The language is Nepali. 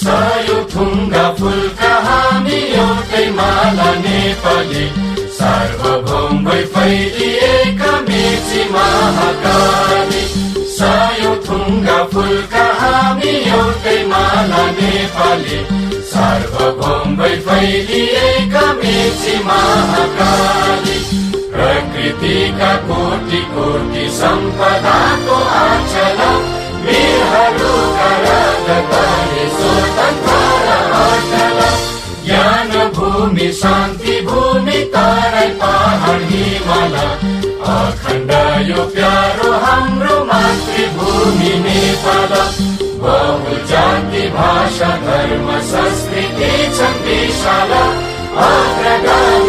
सयौं थुङ्गा फुलका हामी एउटै माला नेपाली, सार्वभौम भई फैलिएका मेची महाकाली। सयौं थुङ्गा फुलका हामी एउटै माला नेपाली, सार्वभौम भई फैलिएका मेची महाकाली। प्रकृतिका कोटि कोटि सम्पदाको आचल, वीरहरूका राजधानी स्वतन्त्र र अचल। ज्ञान भूमि शान्ति भूमि तराई पहाड हिमाल, अखण्ड यो प्यारो हाम्रो मातृभूमि नेपाल। बहुजाति भाषा धर्म संस्कृति छन् विशाल, अग्रगामी